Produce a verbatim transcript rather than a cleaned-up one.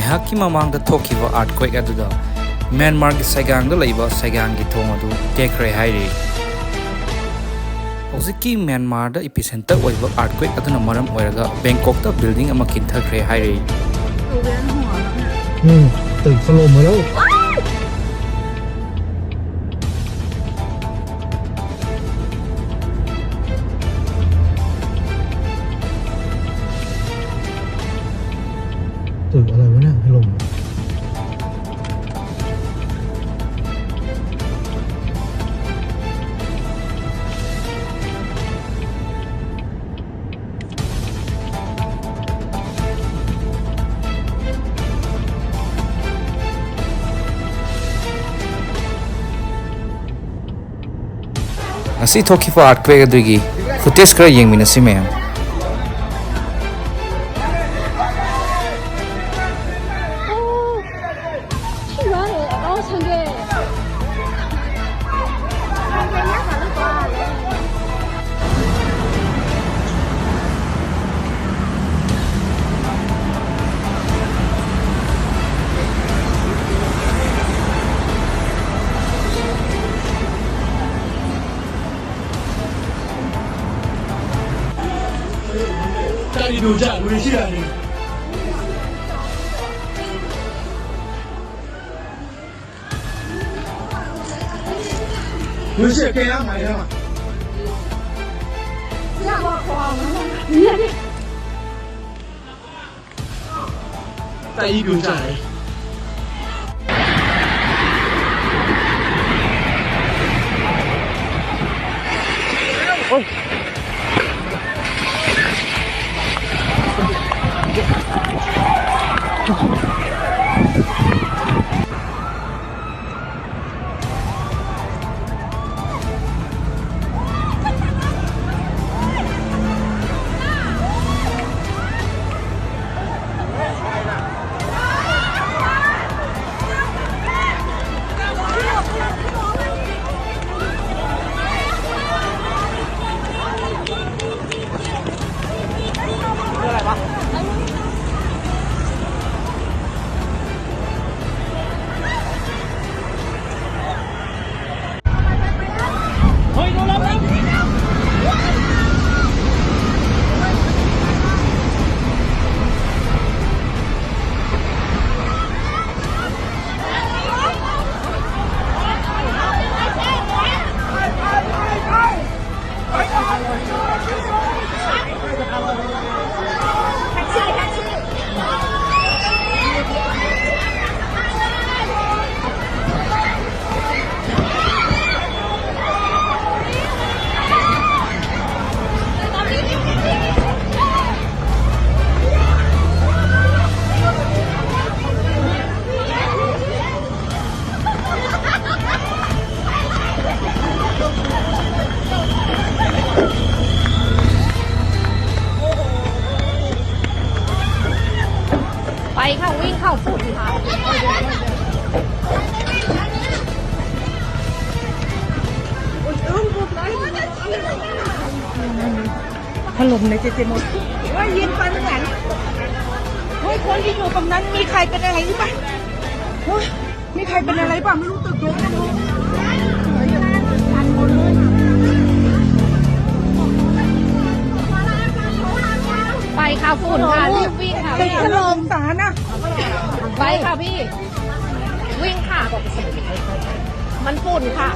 ꯉꯥꯏꯍꯥꯛꯀꯤ ꯃꯃꯥꯡꯗ ꯊꯣꯛꯈꯤꯕ earthquake ꯑꯗꯨꯗ ꯃ꯭ꯌꯥꯟꯃꯥꯔꯒꯤ ꯁꯥꯏꯒꯥꯡꯗ ꯂꯩꯕ ꯁꯥꯏꯒꯥꯡꯒꯤ ꯊꯣꯡ ꯑꯗꯨ ꯇꯦꯛꯈ꯭ꯔꯦ ꯍꯥꯏꯔꯤ꯫ ꯍꯧꯖꯤꯛꯀꯤ ꯃ꯭ꯌꯥꯟꯃꯥꯔꯗ epicenter ꯑꯣꯏꯕ earthquake ꯑꯗꯨꯅ ꯃꯔꯝ ꯑꯣꯏꯔꯒ ꯕꯦꯡꯀꯣꯛꯇ building ꯑꯃ ꯀꯤꯟꯊꯈ꯭ꯔꯦ ꯍꯥꯏꯔꯤ꯫ ꯎꯝ, ꯇꯧ, follow ꯃꯔꯣ꯫ ꯇꯨ, ꯑꯂꯥꯏꯕꯅ ꯍꯦꯜꯂꯝꯃꯣ꯫ ꯉꯁꯤ ꯊꯣꯛꯈꯤꯕ earthquake ꯑꯗꯨꯒꯤ footage ꯈꯔ ꯌꯦꯡꯃꯤꯟꯅꯁꯤ ꯃꯌꯥꯝ꯫ ไปค่ะ วิ่งเข้าฝุ่นค่ะ ถล่มในเจเจมอนว่ายินฟันฉันเฮ้ยคนที่อยู่ตรงนั้นมีใครเป็นอะไรหรือเปล่าเฮ้ยมีใครเป็นอะไรเปล่าไม่รู้ตึกโดนไม่รู้ ไปค่ะ ฝุ่นค่ะ รีบวิ่งค่ะ ตึก พี่ ถล่มสารนะ ไปค่ะพี่ วิ่งค่ะ มันฝุ่นค่ะ